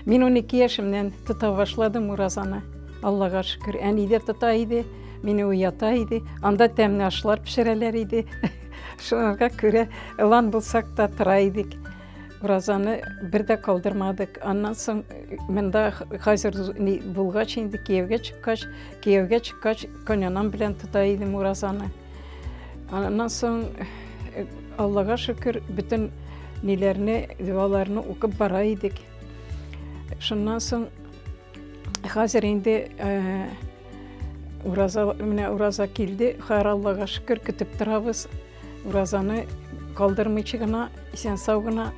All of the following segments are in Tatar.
Мин 12 яшемнән тота башладым уразаны. Аллага шөкер, әни дә тота иде, мине уята иде. Анда тәмле ашлар пешерәләр иде. Шуңа күрә ылан булсак та тора идек. Уразаны бер дә калдырмадык. Аннан соң монда хәзер булгач инде кияүгә чыккач, кияүгә чыккач конянам белән тота идем уразаны. Аннан соң Аллага шөкер, бөтен ниләрне, дуаларны укып бара идек. Шуннан соң хәзер инде ураза, менә ураза килде, хәер Аллага шөкер, көтеп торабыз. Уразаны калдырмыйча гына, исән-сау гына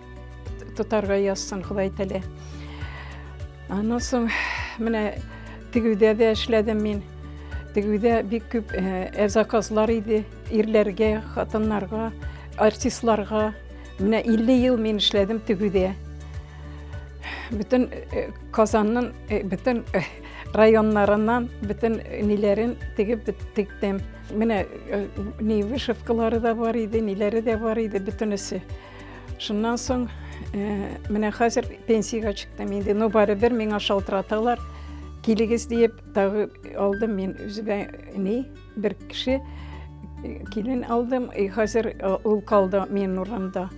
тотарга язсын Ходай Тәгалә. Аннан соң менә тегүдә дә эшләдем мин. Тегүдә бик күп э, заказлар иде ирләргә, хатыннарга, артистларга. Менә 50 ел мин эшләдем тегүдә. Бөтен э, Казанның э, бөтен районнарыннан бөтен ниләрен тегеп тектем. Менә ни вышивкалары да бар иде, ниләре дә бар иде, бөтенесе. Шуннан соң менә хәзер пенсиягә чыктым инде. Ну, барыбер миңа шалтыраталар. Килегез диеп, тагы алдым мин үземә ни, бер кеше килен алдым. И хәзер ул калды минем урында.